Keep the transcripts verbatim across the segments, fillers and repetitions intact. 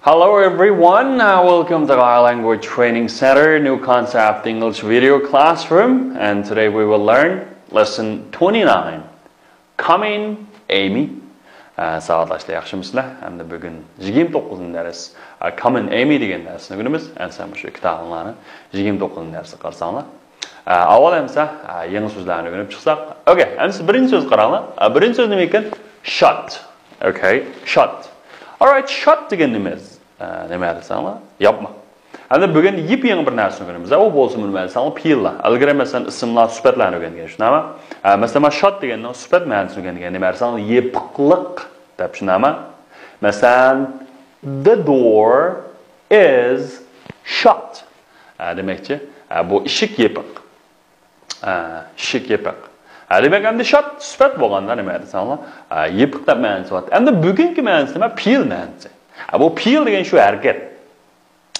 Hello everyone, uh, welcome to our Language Training Center, new concept English video classroom, and today we will learn lesson twenty-nine, Come in, Amy. ئە، ساۋاقداشلار، ياخشىمۇسىلەر؟ ئەمدى بۈگۈن يىگىرمە توققۇزىنچى دەرس، ئە، Come in, Amy دېگەن دەرسنى ئۆگىنىمىز. ئەمسە مۇشۇ ئىككى تاغىلارنى يىگىرمە توققۇزىنچى دەرسكە قارىساڭلار. ئە، ئاۋۋال ئەمسە، ئە، يېڭى سۆزلەرنى ئۆگىنىپ چىقساق. ئوكەي، ئەمسە بىرىنچى سۆز قاراڭلار. ئە، بىرىنچى سۆز نېمە ئىكەن؟ Shut. ئوكەي، shut. Alright, shut دېگەن نېمە؟ ئە، نېمە دېسەڭلار؟ ياپماق. ئەمدى بۈگۈن يېپيېڭى بىر نەرسىنى ئۆگىنىمىز. ئۇ بولسا نېمە دېسەڭلار؟ پېئىللار. ئىلگىرى، مەسىلەن، ئىسىملار، سۈپەتلەرنى ئۆگەنگەن، شۇنداقمۇ؟ ئە، مەسىلەن، مانا shut دېگەننىڭ سۈپەت مەنىسىنى ئۆگەنگەن. نېمە دېسەڭلار؟ يېپىقلىق دەپ، شۇنداقمۇ؟ مەسىلەن، the door is shut. ئە، دېمەكچى، ئە، بۇ ئىشىك يېپىق. ئە، ئىشىك يېپىق. ئە، دېمەك، ئەمدى shut سۈپەت بولغاندا نېمە دېسەڭلار؟ ئە، يېپىق دەپ مەنىسى بار. ئەمدى بۈگۈنكى مەنىسى نېمە؟ پېئىل مەنىسى. ئە، بۇ پېئىل دېگەن شۇ ھەرىكەت.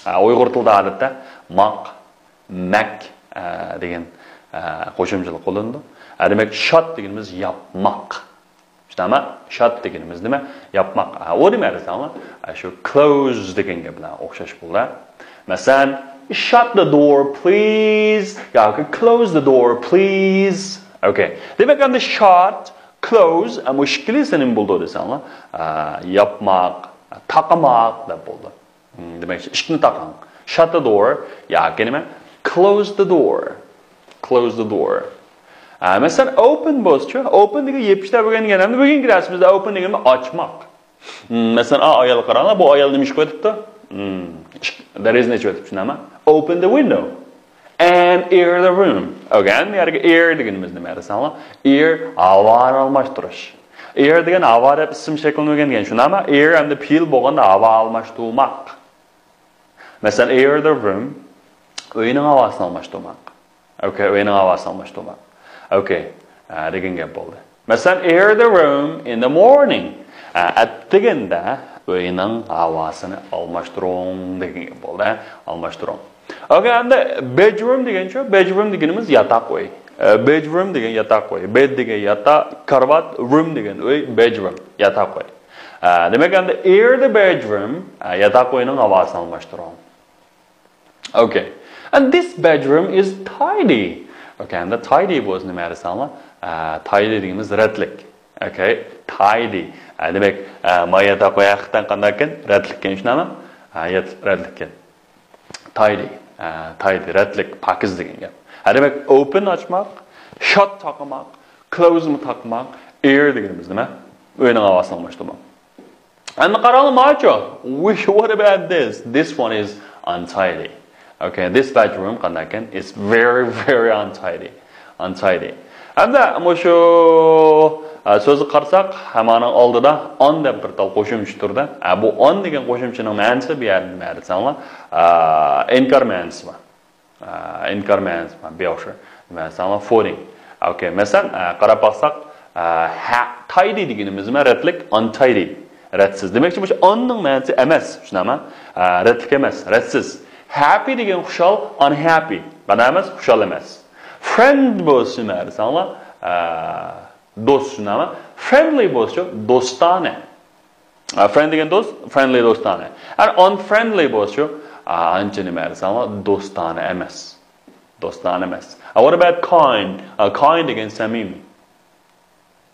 ئە، ئۇيغۇر تىلىدا ئادەتتە ماق، مەك، ئە، دېگەن، ئە، قوشۇمچىلىق قوللىنىدۇ. ئە، دېمەك، shut دېگىنىمىز ياپماق. شۇنداقمۇ؟ Shut دېگىنىمىز نېمە؟ ياپماق. ئا، ئۇ نېمە دېسەڭلار؟ ئا، شۇ close دېگەن گەپ بىلەن ئوخشاش بولىدۇ. مەسىلەن، shut the door, please. ياكى close the door, please. ئوكەي. دېمەك، ئەمدى shut، close، ئا، مۇشۇ ئىككىلىسى نېمە بولىدۇ دېسەڭلار؟ ئا، ياپماق، تاقىماق دەپ بولىدۇ. دېمەك، ئىشىكنى تاقاڭ. Shut the door ياكى نېمە؟ Close the door. Close the door. ئە، مەسىلەن، open بولسىچۇ؟ Open دېگەن يېپىش دەپ ئۆگەنگەن. ئەمدى بۈگۈنكى دەرسىمىزدە open دېگەن ئاچماق. مم، مەسىلەن، ئا ئايالغا قاراڭلار، بۇ ئايال نېمە ئىش قىلىۋېتىپتۇ؟ مم، ئىشىك، دېرىزىنى ئېچىۋېتىپتۇ، شۇنداقمۇ؟ Open the window and air the room. ئۆگەن، يەرگە air دېگىنىمىز نېمە دېسەڭلار؟ Air، ھاۋانى ئالماشتۇرۇش. Air دېگەن ھاۋا دەپ ئىسىم شەكلىنى ئۆگەنگەن، شۇنداقمۇ؟ Air ئەمدى پېئىل بولغاندا ھاۋا ئالماشتۇرماق. مەسىلەن، air the room، ئۆينىڭ ھاۋاسىنى ئالماشتۇرماق. ئوكەي، ئۆينىڭ ھاۋاسىنى ئالماشتۇرماق. ئوكەي، ئە، دېگەن گەپ بولدى. مەسىلەن، air the room in the morning. ئە، ئەتىگەندە ئۆينىڭ ھاۋاسىنى ئالماشتۇرۇڭ دېگەن گەپ بولدى. ئالماشتۇرۇڭ. ئوكەي، ئەمدى bedroom دېگەنچۇ؟ Bedroom دېگىنىمىز ياتاق ئۆي. ئە، bedroom دېگەن ياتاق ئۆي. Bed دېگەن ياتاق، كارىۋات، room دېگەن ئۆي، bedroom، ياتاق ئۆي. ئە، دېمەك، ئەمدى air the bedroom، ئە، ياتاق ئۆينىڭ ھاۋاسىنى ئالماشتۇرۇڭ. Okay. And this bedroom is tidy. Okay, ئەمدى tidy بولسا نېمە دېسەڭلار؟ ئە، tidy دېگىنىمىز رەتلىك. Okay, tidy. ئە، دېمەك، ئە، ما ياتاق ئۆي ھەقىقەتەن قانداقكەن؟ رەتلىككەن، شۇنداقمۇ؟ ئە، يات-، رەتلىككەن. Tidy. ئە، tidy، رەتلىك، پاكىز دېگەن گەپ. ھە، دېمەك، open ئاچماق، shut تاقىماق، close مۇ تاقىماق، air دېگىنىمىز نېمە؟ ئۆينىڭ ھاۋاسىنى ئالماشتۇرماق. ئەمدى قاراڭلار ماچۇ. What about this? This one is untidy. Okay, this bedroom قانداقكەن؟ It's very, very untidy. Untidy. ئەمدى مۇشۇ، ئە، سۆزگە قارىساق، ھەممىنىڭ ئالدىدا on دەپ بىر تال قوشۇمچە تۇرىدۇ. ئە، بۇ on دېگەن قوشۇمچىنىڭ مەنىسى بۇ يەردە نېمە دېسەڭلار؟ ئە، ئىنكار مەنىسى بار. ئە، ئىنكار مەنىسى بار. بىر ئوخشاش. مەسىلەن، forty. ئوكەي. مەسىلەن، ئە، قاراپ باقساق، ئە، ھە، tidy دېگىنىمىز نېمە؟ رەتلىك، untidy. رەتسىز. دېمەكچى، مۇشۇ on نىڭ مەنىسى ئەمەس. شۇنداقمۇ؟ ئە، رەتلىك ئەمەس، رەتسىز. Happy دېگەن خۇشال، unhappy. قانداق ئەمەس؟ خۇشال ئەمەس. Friend بولسا نېمە دېسەڭلار؟ ئە، دوست، شۇنداقمۇ؟ Friendly بولسىچۇ؟ دوستانە. ئە، friend دېگەن دوست، friendly دوستانە. ئەمدى unfriendly بولسىچۇ؟ ئە، ئانچە نېمە دېسەڭلار، دوستانە ئەمەس. دوستانە ئەمەس. ئە، what about kind? ئە، kind دېگەن سەمىمىي.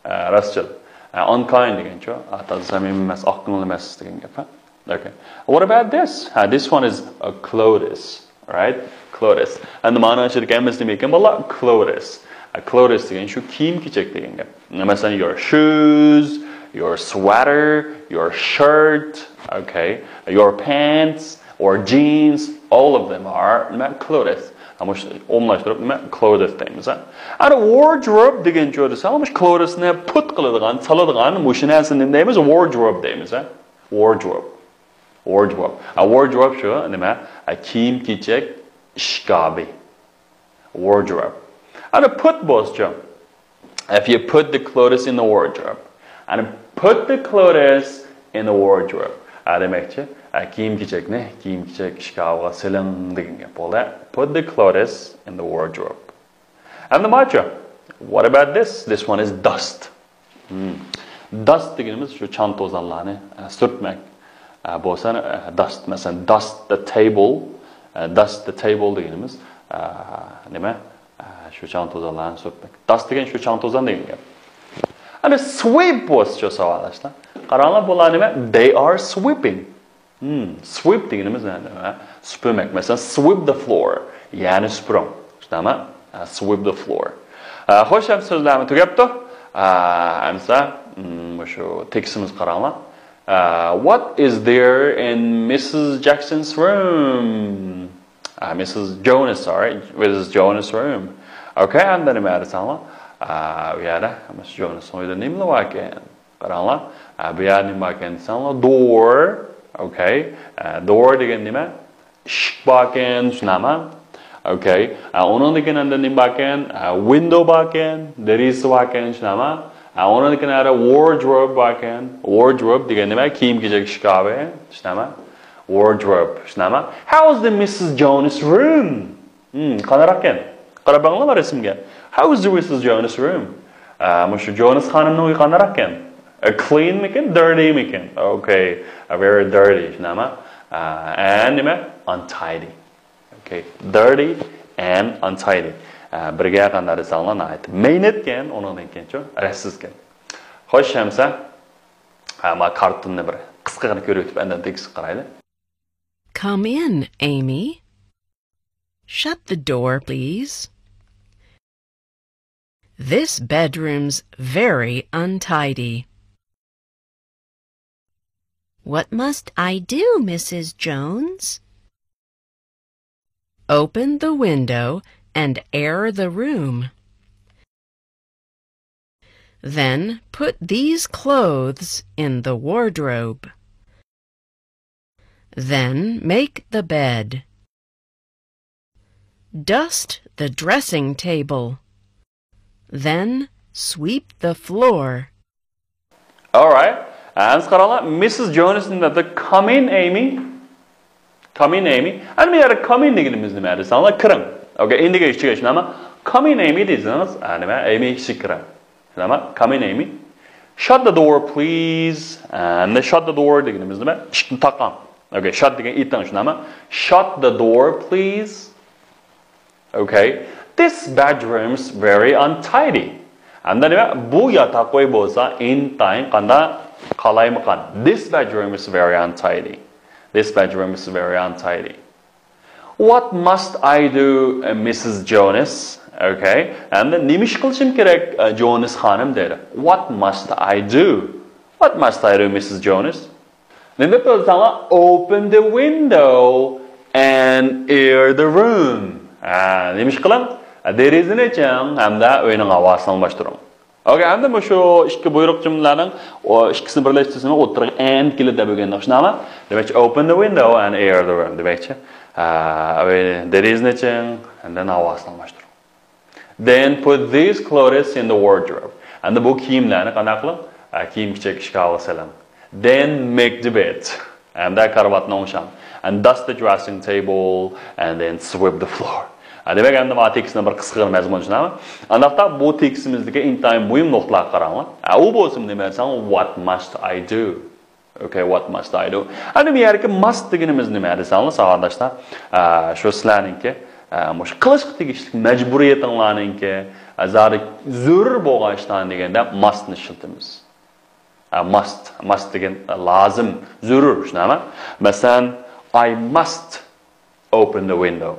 ئە، راستچىل. ئە، unkind دېگەنچۇ؟ ئە، تازا سەمىمىي ئەمەس، ئاق كۆڭۈل ئەمەس دېگەن گەپ، ھە؟ Okay. What about this? ھە، this one is a clothes. Right? Clothes. ئەمدى مانىڭ ئىچىدىكى ھەممىسى نېمە ئىكەن، بالىلار؟ Clothes. ئە، clothes دېگەن شۇ كىيىم-كېچەك دېگەن گەپ. مەسىلەن، your shoes, your sweater, your shirt, okay, your pants or jeans, all of them are نېمە؟ Clothes. ئە، مۇشۇ ئومۇملاشتۇرۇپ نېمە؟ Clothes دەيمىز، ھە؟ ئەنە wardrobe دېگەنچۇ دېسەڭ، مۇشۇ clothesنى put قىلىدىغان، سالىدىغان مۇشۇ نەرسىنى نېمە دەيمىز؟ Wardrobe دەيمىز، ھە؟ Wardrobe. Wardrobe. ئە، wardrobe شۇ نېمە؟ ئە، كىيىم-كېچەك ئىشكابى. Wardrobe. ئەنە put بولسىچۇ؟ If you put the clothes in the wardrobe. ئەنە put the clothes in the wardrobe. ئە، دېمەكچى، ئە، كىيىم-كېچەكنى كىيىم-كېچەك ئىشكاپىغا سېلىڭ دېگەن گەپ بولدى. Put the clothes in the wardrobe. ئەمدى ماچۇ. What about this? This one is dust. Hmm. Dust دېگىنىمىز شۇ چاڭ-توزانلارنى، ئە، سۈرتمەك. ئە، بولسا، ئە، dust، مەسىلەن، dust the table، ئە، dust the table دېگىنىمىز، ئە، نېمە؟ ئە، شۇ چاڭ توزانلارنى سۈرتمەك. Dust دېگەن شۇ چاڭ توزان دېگەن گەپ. ئەنە sweep بولسىچۇ ساۋاقداشلار؟ قاراڭلار، بۇلار نېمە؟ They are sweeping. Hmm، sweep دېگىنىمىز نېمە؟ سۈپۈرمەك. مەسىلەن، sweep the floor، يەرنى سۈپۈرۈڭ. شۇنداقمۇ؟ ئە، sweep the floor. ئە، خوش، ئەمدى سۆزلەرمۇ تۈگەپتۇ. ئە، ئەمسە، hmm، مۇشۇ تېكىستىمىزگە قاراڭلار. ئە، what is there in مىسسىس جاكسونس room? ئە، مىسسىس جونس، sorry، مىسسىس جونس room. Okay، ئەمدى نېمە دېسەڭلار؟ ئە، ئۇ يەردە مىسسىس جونسنىڭ ئۆيىدە نېمىلەر باركەن؟ قاراڭلار. ئە، بۇ يەردە نېمە باركەن دېسەڭلار، door. Okay. ئە، door دېگەن نېمە؟ ئىشىك باركەن، شۇنداقمۇ؟ Okay. ئە، ئۇنىڭدىن كېيىن ئەمدى نېمە باركەن؟ ئە، window باركەن، دېرىزە باركەن، شۇنداقمۇ؟ ئە، ئۇنىڭدىن كېيىن ئەمدى wardrobe باركەن. Wardrobe دېگەن نېمە؟ كىيىم-كېچەك ئىشكاپى، شۇنداقمۇ؟ Wardrobe، شۇنداقمۇ؟ How is the مىسسىس جونس room? Hmm، قانداقكەن؟ قاراپ بېقىڭلار رەسىمگە. How is the مىسسىس جونس room? ئە، مۇشۇ جونس خانىمنىڭ ئۆيى قانداقكەن؟ ئە، clean مىكەن، dirty مىكەن؟ Okay، ئە، very dirty، شۇنداقمۇ؟ ئە، and نېمە؟ Untidy. Okay، dirty and untidy. ئە، بىرگە قانداق دېسەڭلار ناھايىتى مەينەتكەن، ئۇنىڭدىن كېيىنچۇ؟ رەتسىزكەن. خوش، ئەمسە، ئە، ما كارتوننى بىر قىسقىغىنە كۆرۈۋېتىپ، ئاندىن تېكىستكە قارايلى. Come in, Amy. Shut the door, please. This bedroom's very untidy. What must I do, مىسسىس جونس? Open the window and air the room. Then put these clothes in the wardrobe. Then make the bed. Dust the dressing table. Then sweep the floor. All right. ئەمسە قاراڭلار، مىسسىس جونس نېمە دەپتۇ؟ Come in, Amy. Come in, Amy. ئەنە بۇ يەردە come in دېگىنىمىز نېمە دېسەڭلار؟ كىرىڭ. Okay، in دېگەن ئىچىگە، شۇنداقمۇ؟ Come in, Amy دېسىڭىز، ئە، نېمە؟ Amy ئىچىگە كىرىڭ. شۇنداقمۇ؟ Come in, Amy. Shut the door, please. ئەنە shut the door دېگىنىمىز نېمە؟ ئىشىكنى تاقاڭ. Okay، shut دېگەن ئېتىڭ، شۇنداقمۇ؟ Shut the door, please. Okay. This bedroom's very untidy. ئەمدى نېمە؟ بۇ ياتاق ئۆي بولسا ئىنتايىن قانداق؟ قالايمىقان. This bedroom is very untidy. This bedroom is very untidy. What must I do, uh, مىسسىس جونس? Okay. ئەمدى نېمە ئىش قىلىشىم كېرەك، ئە، جونس خانىم دەيدۇ. What must I do? What must I do, مىسسىس جونس? نېمە دەپ بولساڭلار، open the window and air the room. ھە، نېمە ئىش قىلىڭ؟ دېرىزىنى ئېچىڭ ھەمدە ئۆينىڭ ھاۋاسىنى ئالماشتۇرۇڭ. Okay، ئەمدى مۇشۇ ئىككى بۇيرۇق جۈملىلەرنىڭ ئىككىسىنى بىرلەشتۈرسىمۇ ئوتتۇرىغا and كېلىدۇ دەپ ئۆگەندۇق، شۇنداقمۇ؟ دېمەكچى، open the window and air the room دېمەكچى. ھە، ئۆي، دېرىزىنى ئېچىڭ ھەمدە ھاۋاسىنى ئالماشتۇرۇڭ. Then put these clothes in the wardrobe. ئەمدى بۇ كىيىملەرنى قانداق قىلىڭ؟ ئە، كىيىم-كېچەك ئىشكاپىغا سېلىڭ. Then make the bed. ئەمدى كارىۋاتنى ئوڭشاڭ. And dust the dressing table and then sweep the floor. ئە، دېمەك، ئەمدى مانا تېكىستنىڭ بىر قىسقىغىنە مەزمۇنى شۇنداقمۇ؟ ئانداقتا بۇ تېكىستىمىزدىكى ئىنتايىن مۇھىم نۇقتىلارغا قاراڭلار. ئە، ئۇ بولسىمۇ نېمە دېسەڭ، what must I do? Okay, what must I do? ئەنە بۇ يەردىكى must دېگىنىمىز نېمە دېسەڭلار، ساۋاقداشلار؟ ئە، شۇ سىلەرنىڭكى، ئە، مۇشۇ قىلىشقا تېگىشلىك مەجبۇرىيىتىڭلارنىڭكى، ئە، زادى زۆرۈر بولغان ئىشلارنى دېگەندە must نى ئىشلىتىمىز. ئە، must، must دېگەن، ئە، لازىم، زۆرۈر، شۇنداقمۇ؟ مەسىلەن، I must open the window.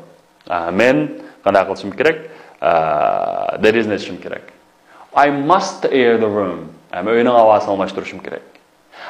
ئە، مەن قانداق قىلىشىم كېرەك؟ ئە، دېرىزىنى ئېچىشىم كېرەك. I must air the room. ئە، مەن ئۆينىڭ ھاۋاسىنى ئالماشتۇرۇشۇم كېرەك.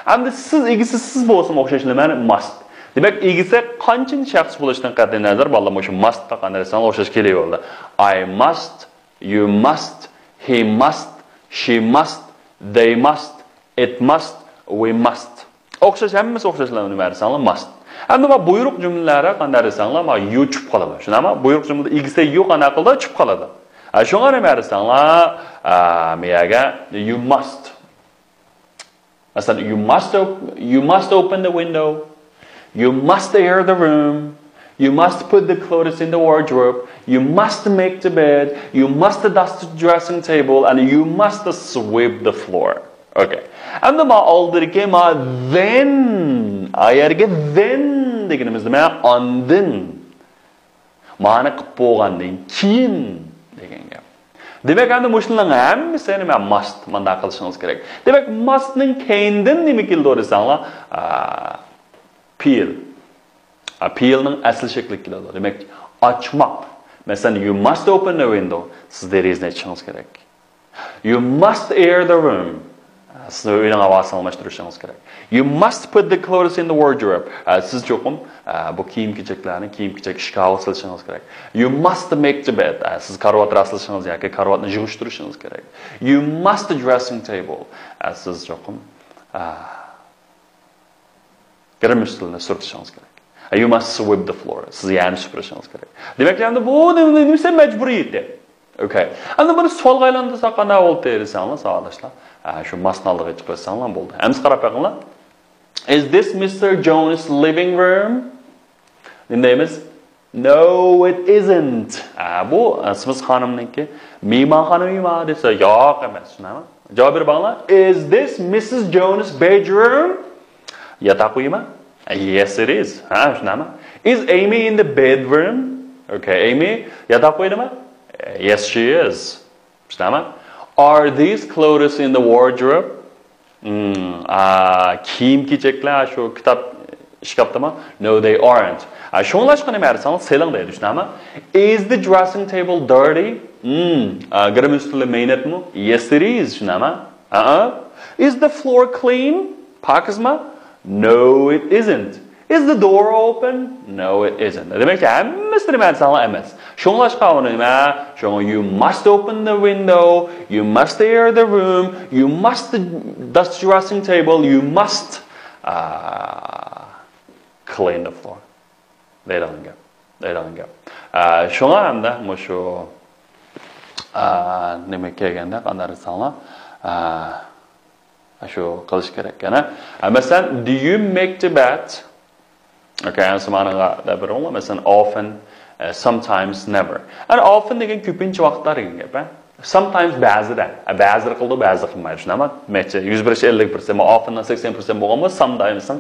ئەمدى سىز ئىگىسى سىز بولسىمۇ ئوخشاش نېمە؟ Must. دېمەك، ئىگىسى قانچىنچى شەخس بولۇشىدىن قەتئىينەزەر، بالىلار مۇشۇ must تا قانداق دېسەڭلار ئوخشاش كېلىۋېرىدۇ. I must, you must, he must, she must, they must, it must, we must. ئوخشاش، ھەممىسى ئوخشاشلا نېمە دېسەڭلار must. ئەمدى مانا بۇيرۇق جۈملىلەردە قانداق دېسەڭلار، مانا you چۈشۈپ قالىدۇ. شۇنداقمۇ؟ بۇيرۇق جۈملىدە ئىگىسى you قانداق قىلىدۇ؟ چۈشۈپ قالىدۇ. ئە، شۇڭا نېمە دېسەڭلار، ئە، مۇ يەرگە you must. مەسىلەن، you must op-, you must open the window. You must air the room. You must put the clothes in the wardrobe. You must make the bed. You must dust the dressing table. And you must sweep the floor. Okay. ئەمدى ما ئالدىدىكى ما then، ئا يەرگە then دېگىنىمىز نېمە؟ ئاندىن. مانى قىلىپ بولغاندىن كېيىن دېگەن گەپ. دېمەك، ئەمدى مۇشۇلارنىڭ ھەممىسى نېمە؟ Must، مۇنداق قىلىشىڭىز كېرەك. دېمەك، must نىڭ كەينىدىن نېمە كېلىدۇ دېسەڭلار، ئا، پېئىل. ئا، پېئىلنىڭ ئەسلى شەكلى كېلىدۇ. دېمەك، ئاچماق. مەسىلەن، you must open the window. سىز دېرىزىنى ئېچىشىڭىز كېرەك. You must air the room. سىز ئۆينىڭ ھاۋاسىنى ئالماشتۇرۇشىڭىز كېرەك. You must put the clothes in the wardrobe. سىز چوقۇم بۇ كىيىم-كېچەكلەرنى كىيىم-كېچەك ئىشكاپىغا سېلىشىڭىز كېرەك. You must make the bed. سىز كارىۋات راستلىشىڭىز ياكى كارىۋاتنى يىغىشتۇرۇشىڭىز كېرەك. You must the dressing table. سىز چوقۇم گىرىم ئۈستىلىنى سۈرتۈشىڭىز كېرەك. You must sweep the floor. سىز يەرنى سۈپۈرۈشىڭىز كېرەك. دېمەك، ئەمدى بۇ نېمە، نېمىسى مەجبۇرىيىتى. ئوكەي. ئەمدى بۇنى سوئالغا ئايلاندۇرساق قانداق بولدى دېسەڭلار، ساۋاقداشلار. ھە، شۇ ماستنى ئالدىغا ئېچىپ قويساڭلار بولدى. ئەمدى قاراپ بېقىڭلار. Is this Mister Jones' living room? نېمە دەيمىز؟ No, it isn't. ھە، بۇ سىمىز خانىمنىڭكى مېھمانخانا ئۆيىما دېسە، ياق ئەمەس، شۇنداقمۇ؟ جاۋاب بېرىپ باقىڭلار. Is this Missus Jones' bedroom? ياتاق ئۆيىما؟ Yes, it is. ھە، شۇنداقمۇ؟ Is Amy in the bedroom? Okay, Amy ياتاق ئۆيدىما؟ Yes, she is. شۇنداقمۇ؟ Are these clothes in the wardrobe? Hmm, ئا، كىيىم-كېچەكلەر شۇ كىتاب ئىشكاپتىمۇ؟ No, they aren't. ئا، شۇڭلاشقا نېمە دېسەڭ، سېلىڭ دەيدۇ، شۇنداقمۇ؟ Is the dressing table dirty? Hmm, ئا، گىرىم ئۈستىلى مەينەتمۇ؟ Yes, it is، شۇنداقمۇ؟ ئا، is the floor clean? پاكىزمۇ؟ No, it isn't. Is the door open? No, it isn't. دېمەككى، ھەممىسى نېمە دېسەڭلار ئەمەس. شۇڭلاشقا ئۇنى نېمە؟ شۇڭا you must open the window, you must air the room, you must dust dressing table, you must, uh, clean the floor. دەيدىغان گەپ. دەيدىغان گەپ. ئە، شۇڭا ئەمدى مۇشۇ، ئە، نېمە كەلگەندە قانداق دېسەڭلار، ئە، شۇ قىلىش كېرەك يەنە. ئە، مەسىلەن، do you make the bed? Okay، ئەمسە مانىغا دەپ بېرىڭلار. مەسىلەن، often، ئە، sometimes، never. ئەنە often دېگەن كۆپىنچە ۋاقىتلار دېگەن گەپ، ھە؟ Sometimes، بەزىدە. ئە، بەزىلىرى قىلىدۇ، بەزىلىرى قىلمايدۇ. شۇنداقمۇ؟ نەچچە، يۈز بىر ئىش ئەللىك پىرسەنت، often سەكسەن پىرسەنت بولغان بولسا، sometimes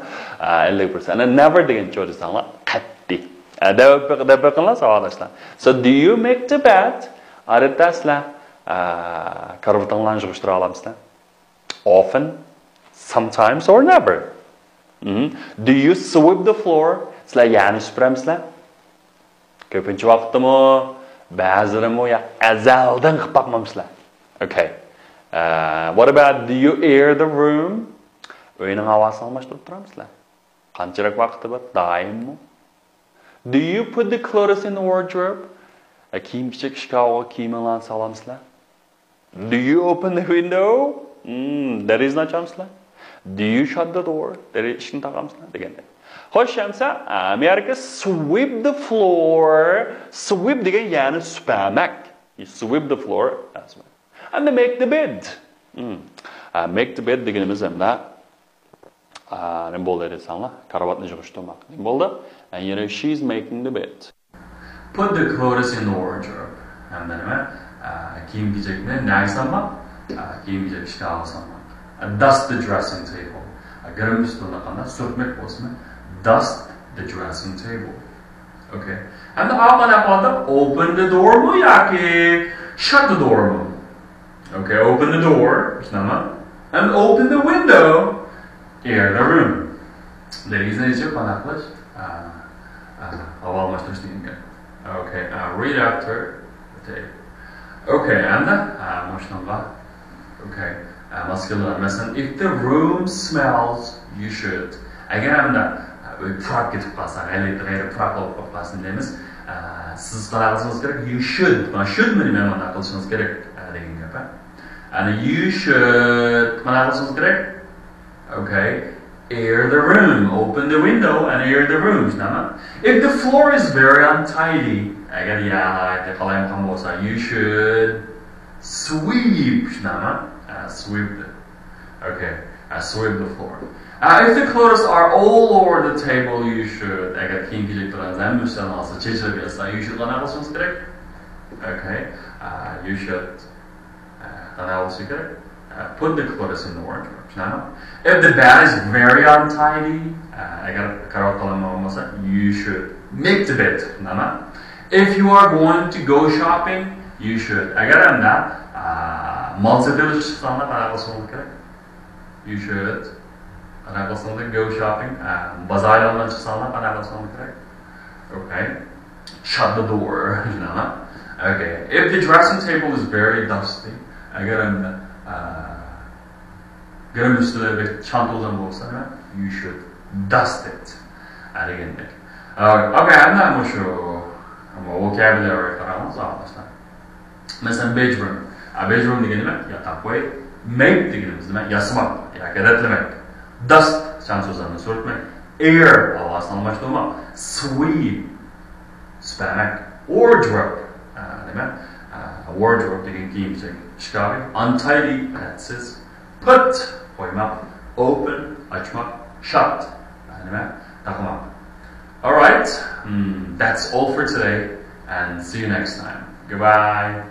ئەللىك پىرسەنت. ئەنە never دېگەنچە دېسەڭلار، قەتئىي. ئە، دەپ، دەپ بېقىڭلار، ساۋاقداشلار. So, do you make the bed? ئادەتتە سىلەر، ئە، كارىۋىتىڭلارنى يىغىشتۇرالامسىلەر؟ Often, sometimes or never. مم. Do you sweep the floor? سىلەر يەرنى سۈپۈرەمسىلەر؟ كۆپىنچە ۋاقىتتىمۇ، بەزىلىرىمۇ يا ئەزەلدىن قىلىپ باقمامسىلەر؟ Okay. Uh, what about, do you air the room? ئۆينىڭ ھاۋاسىنى ئالماشتۇرۇپ تۇرامسىلەر؟ قانچىلىك ۋاقىتتا بىر؟ دائىممۇ؟ Do you put the clothes in the wardrobe? ئە، كىيىم-كېچەك ئىشكاپىغا كىيىمىڭلارنى سالامسىلەر؟ Do you open the window? Hmm, دېرىزىنى ئاچامسىلەر؟ Do you shut the door? دېرىزە ئىشىكنى تاقامسىلەر؟ دېگەندەك. خوش، ئەمسە، ئە، مەيەرگە sweep the floor. Sweep دېگەن يەرنى سۈپەرمەك. You sweep the floor. ئەمدى make the bed. Hmm. ئە، make the bed دېگىنىمىز ئەمدى، ئە، نېمە بولدى دېسەڭلار؟ كارىۋاتنى يىغىشتۇرماق. نېمە بولدى؟ And you know, she's making the bed. Put the clothes in the wardrobe. ھەمدە نېمە؟ ئە، كىيىم-كېچەكنى نەگە سالماق؟ ئە، كىيىم-كېچەك ئىشكاپىغا سالماق. ئە، dust the dressing table. ئە، گىرىم ئۈستىلىنى قانداق سۈرتمەك بولسىمۇ، dust the dressing table. Okay. ھەمدە قانداق قىلىدۇ؟ Open the door مۇ ياكى shut the door مۇ؟ Okay, open the door. شۇنداقمۇ؟ And open the window. Air the room. دېرىزىنى ئېچىپ قانداق قىلىش؟ ئا، ئا، ھاۋا ئالماشتۇرۇش دېگەن گەپ. Okay, uh, read after the tape. Okay, ئەمدى، ئا، مۇشۇنىڭغا. Okay, ئا، ماس كېلىدۇ. مەسىلەن، if the room smells, you should. ئەگەر ئەمدى، ئا، ئۆي پۇراپ كېتىپ قالسا، غەلىتە، غەيرىي پۇراپ بولۇپ قالسا دەيمىز. ئا، سىز قانداق قىلىشىڭىز كېرەك؟ You should. مانا should مۇنى مەن مانداق قىلىشىڭىز كېرەك، ئا، دېگەن گەپ، ھە. يەنى you should قانداق قىلىشىڭىز كېرەك؟ Okay. Air the room. Open the window and air the room. شۇنداقمۇ؟ If the floor is very untidy. ئەگەر يەر ناھايىتى قالايمىقان بولسا، you should sweep. شۇنداقمۇ؟ ئە، sweep the. Okay. ئە، sweep the floor. ئە، if the clothes are all over the table, you should. ئەگەر كىيىم-كېچەكلىرىڭىز ھەممە ئۈستەلنىڭ ئاستىغا چېچىلىپ ياتسا، you should قانداق قىلىشىڭىز كېرەك؟ Okay. ئە، you should. ئە، قانداق بولۇشى كېرەك؟ ئە، Put the clothes in the wardrobe. شۇنداقمۇ؟ If the bed is very untidy, ئەگەر كارىۋات قالاممۇ بولمىسا, you should make the bed. شۇنداقمۇ? If you are going to go shopping, you should. ئەگەر ئەمدى مال سېتىۋېلىشقا چىقساڭلار قانداق قىلسىڭىز كېرەك؟ You should. قانداق قىلسىڭىز، go shopping. بازار ئايلانغىلى چىقساڭلار قانداق قىلسىڭىز كېرەك؟ Okay. Shut the door. شۇنداقمۇ؟ Okay. If the dressing table is very dusty, ئەگەر ئەمدى گىرىم ئۈستىلى بەك چان توزان بولسا، you should dust it. دېگەندەك. Okay، ئەمدى مۇشۇ vocabulary قاراڭلار، ئاڭلاشلار. مەسىلەن، bedroom. Bedroom دېگەن نېمە؟ ياتاق ئۆي. Make دېگىنىمىز نېمە؟ ياسىماق ياكى رەتلىمەك. Dust، چان توزاننى سۈرتمەك. Air، ھاۋاسىنى ئالماشتۇرماق. Sweep، سۈپۈرمەك. Wardrobe، نېمە؟ Wardrobe دېگەن كىيىم-كېچەك ئىشكاپى. Untidy، رەتسىز. Put، قويماق. Open، ئاچماق. Shut، نېمە؟ تاقىماق. Alright, that's all for today and see you next time. Goodbye.